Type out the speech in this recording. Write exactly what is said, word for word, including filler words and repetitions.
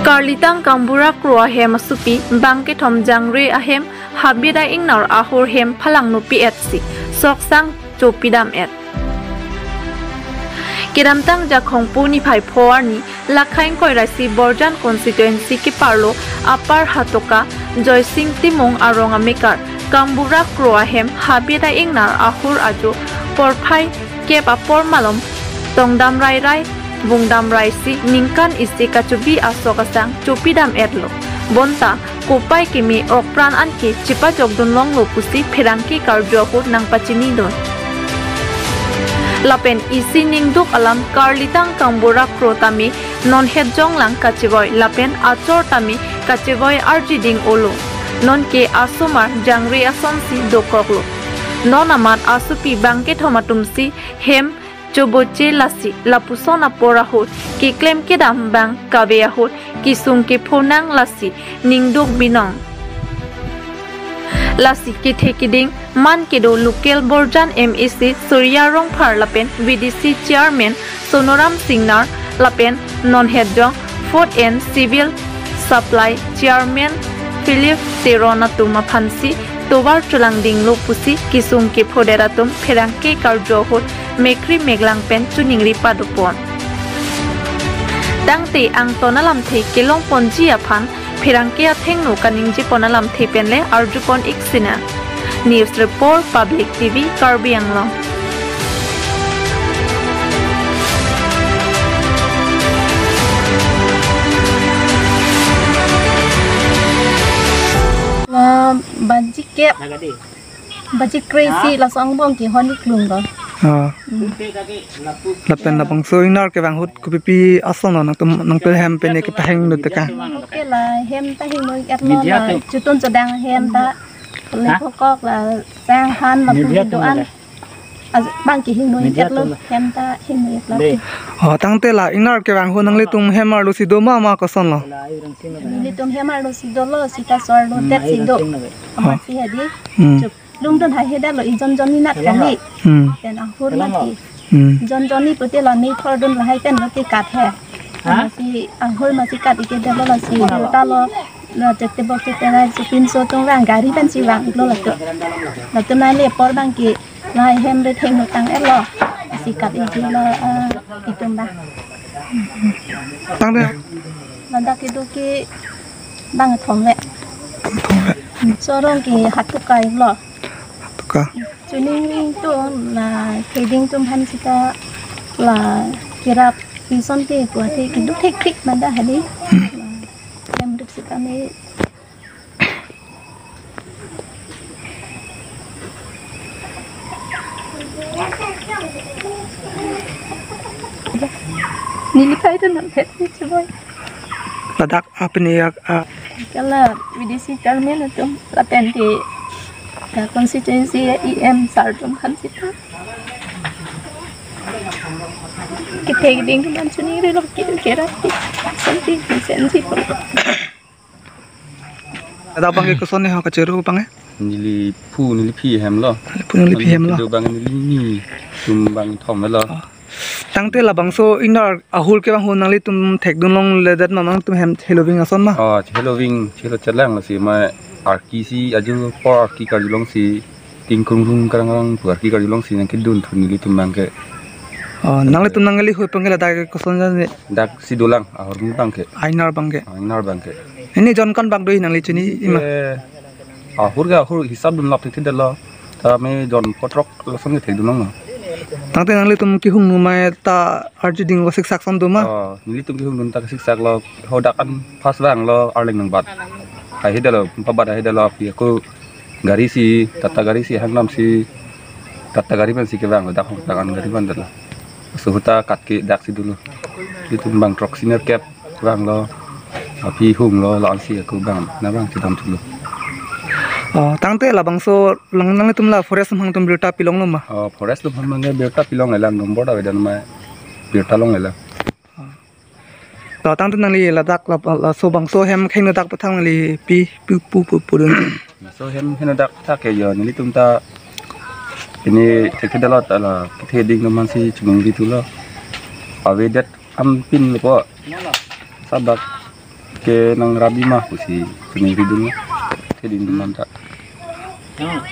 Karlitang Kangbura Kro ahem asopi bang kethom Jangre ahem Habit a-ingnar ahur hem phalangno pi-et si soksang chopidam-et. Kedamtang Jakhong pu niphai pho arni Lakha ingkoi ra isi Borjan constituency keparlo Upper Hatoka Joysing Timung arong amekar Kangbura Kro ahem Habit a-ingnar ahur ajo porphai kep apor malom tongdam rairai vungdam raisi ningkan isi kachobi asok asang chopidam-etlo. Bonta kopai keme okpran anke chepajokdun longlo pusi pherangke karju ahut nangpachinidun. Lapen isi ningduk alam Karlitang Kangbura Kro tame non hetjonglang kachevoi lapen achor tame kachevoi arjiding-olo. Nonke asomar Jangre asonsi dokoklo. Non amat asopi bang kethom atumsi hem choboche lasi lapuson apor ahut keklem kedam bang kave ahut kesung kephonang lasi ningduk binong. Lasi kethe keding man kedo local Borjan M A C Surya Rongphar lapen V D C Chairman Sonoram Singnar lapen non hetjong Food and Civil Supply Chairman Philip Teron atum aphansi tovar cholangdinglo pusi kesung kephodet atum pherangke karju ahut mekri meklang pen choningri padopon. Tangte angton alamthe kelongponji aphan pherangke athengno kaningjepon alamthe penle arjupon-ik sinang. News Report, Public T V, Karbi Anglong. La baji kep, baji kre-isi laso angbong kehon-ik longlo. Ah. Hmm. Lapen labangso ingnar kevang ahut kopipi ason lo nangtum, nangtum hem pen kepahingno teka? Ke la hem ta hingno-ik-etlo, la chotun chodang hem ta. Le kokok la sang han lapu do-an. Bang kehingno-ik-etlo, hem ta hingno-ik-etlo. Oh, tangte la ingnar kevang ahut nanglitum hem arlo si do ma, ma kosonlo? Nelitum hem arlo si dolo, sita so arlo det si do. Amatsi hedi. Hmm. Chup. Lungdun hai hedetlo, ijon jon inat kali. Hmm. Pen ahur mati. Hmm. Jon jon ni pute la ni thordun lahai pen mati kat he. Masi ahur masi kat-ik-edetlo, lasi ta lo. La tete bok tete la si pinso atum vang gari pensi vang-iklo latum. Latum nai le apor bang ke lahai hem rethengno tang-etlo. Si kat-iklo, ah, itum bang. Tangte? Ladak kedo ke bang thomle. Thomle. Chorong ke Hatoka-iklo. Hatoka. Choningri atum la keding atum aphan sita la kerap ison te kuate keduk thekthek mada hadi. Hmm. La hem rip sita me. Neli kai tu nang phet ni chiboi. Ladak apni ya, ah. Ke la V D C Chairman atum lapen te, eh, constituency E M sir atum aphan sita. Kethe keding atum aphan choningri lo, kedo kerap ti. Santi sensi pun. Ladak bang ke koson ne ho kachiru bang ke? Neli phu neli phi hem lo. Neli phu neli phi hem lo. Neli kedo bang neli nitum bang thom lo. Oh. Tangte labangso ingnar ahur kevang ahut nanglitum thekdun longledet ma, nangtum hem cheloving ason ma? Oh, cheloving, chelo chelang lasi ma arki si ajo apor arki karjulong si ting krung krung krang krang pu arki karjulong si nangkedun thu nelitum bang ke. Oh, nanglitum nangkali hoi bang ke ladak koson jan ne? Dak si dolang ahur bang ke. Ingnar bang ke. Ingnar bang ke. Pini jon ko-an bak do nangli chini ima? Eh, ahur ke ahur hisap dunlap thekthedetlo. Tame jon phongo throk lason ke thekdun longlo. Tangte nanglitum kehung numai ta arjuding lo, siksak ason do ma? Oh, nelitum kehungdun ta siksaklo, hadak an pas vanglo Arleng nangbat. Hai hedetlo, pabat hai hedetlo, pi ako gari si, Tata gari si, hangdam si, Tata gari pensi kevanglo, dak hong tangan gari bandetlo. Suhuta kat ke dak si dolo. Itum bang throk senior kep vanglo. Aphi hunglo, la-ansi ako bang, na bang chedam thulo. Oh, tangte labangso lang nanglitum la forest atum aphan birta pilonglo ma? Oh, forest atum aphan birta pilonglelang, nombor ta avedet ma birta longlelang. To tangte nangli ladak la, laso bangso hem khengno dak pathang nangli pi pu pu pu pudun. Laso hem khengno dak pathang ke yo nelitum ta pini thekthedetlo ta la kethe keding atum aphansi choningri thulo. Avedet ampin lo ko. Sabak. Ke nangrap-i ma pusi chiningri dun. Keding dun man ta. Nang